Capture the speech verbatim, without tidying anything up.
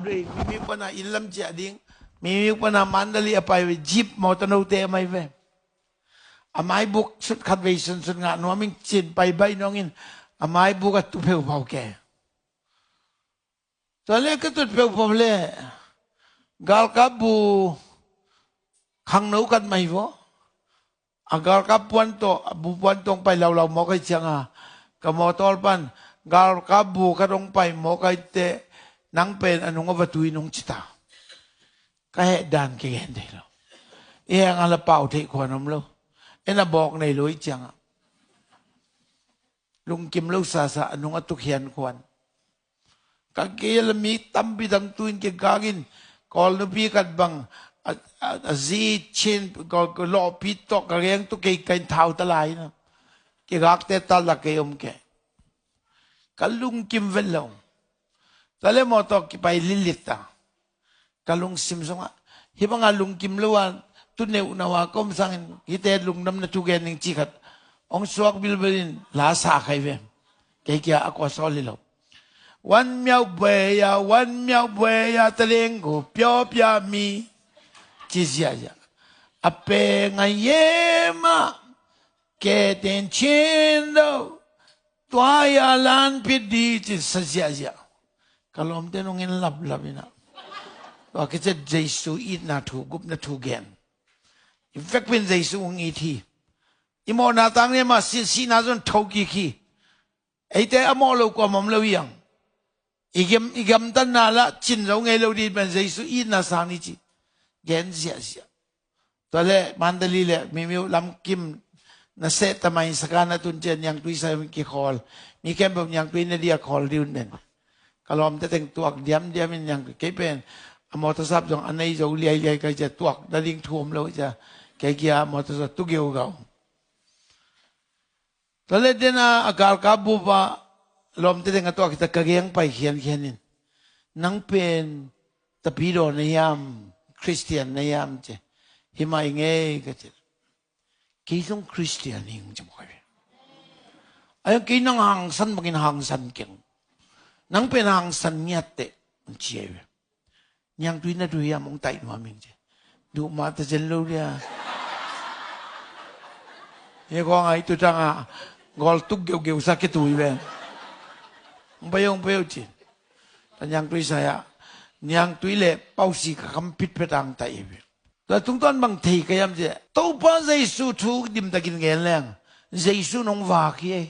Mimik pana inn lam ciah ding, mimik pana Mandalay a pai ve, jeep mawtaw note a mai ve. A maibuk sut khat vei sunsun ngah nuam ing cin pai baih nong in a maibuk a tu pheuphau ke. Tua le ka tut pheuphau le galkap bu khangno khat mai vaw. A galkap puan tawh, a bu puan tawh hong pai laulau mawk ahi cianga ka mawtaw pan galkap bu khat hong pai mawk ahi teh, nang pen a nung a va tui nung cita. Ka heh dan kigen thei lo. I heng a la pau theih khuan om lo. En a bawk nei lo i cianga lungkim lo sasa a nung a tukhian khuan. Ka kei la mi tampi dang tuin kigak in, Kawl nupi khat bang a, a, a zi chin, ka, ka lawhpi tawh ka geng tu kei ka in thau ta lai na. Kigakte tal la kei om ke. Ka lungkim vet lo. Tale mawtaw kipai lilit ta. Ka lungsim sungah hih banga lungkim lo a tuneuh na wa ka om sangin hihte lungdamna thu gen ning ci khat hong suak bilbel in la sa khai ve. Kei kia a kua sawl hi lo. Wan miau bueya, wan miau bueya, taleng ko piawpia mi ci ziahziah. A pe ngai yema ke ten chin do. Tua ya lan pit di ci sa ziahziah. Ka lawmte nong in laplap ina. Tua kicet Jesu itna thu, gupna thu gen. I vekpin Jesu hong it hi. I mawhna tang ne mah sihna zon tho kik hi. Eite a mawh lo kuamah om lo hiang. I gam, i gamtatna lah cin zo ngei lo dih pen Jesu itna sang ni ci. Gen ziahziah. Tua le Mandalay le mimiu lamkim na seh tamai saka na tun cian niangtui sa kikhawl. Mi khempeuh niangtui na dia khawl diun nen. Ka lawmte teng tuak diamdiam in niangtui kei pen a mawtasap zong a nei zo liailiai kai cia tuak na ding thu om lo cia. Kei kia a mawtasap tu geugau. Tua le dena a galkap bupa lawmte teng a tuak hita ka geng pai khiankhian in. Nang pen tapidaw na hiam, Khristian na hiam ci. Himah i ngei ka ci. Kei zong Khristian hing ci mawk ai ve. Ai kei nang hangsan bangin hangsan keng. Nang pen hangsan ngiatteh ci ai ve. Niangtui na tui a mong taih nuam ing ci. Duh mah ta zen lo dia. Hia kong ai tu tanga gol tuk geugeu sa ke tui ve. Hong pai hong pai uh ci. Ta niangtui sa ya. Niangtui le pausi ka kam pit petang taih ve. Tua tungtuan bang thei ka yam ci. Topa Jesu thu dimtakin gen leng Jesu nong vak hi ei.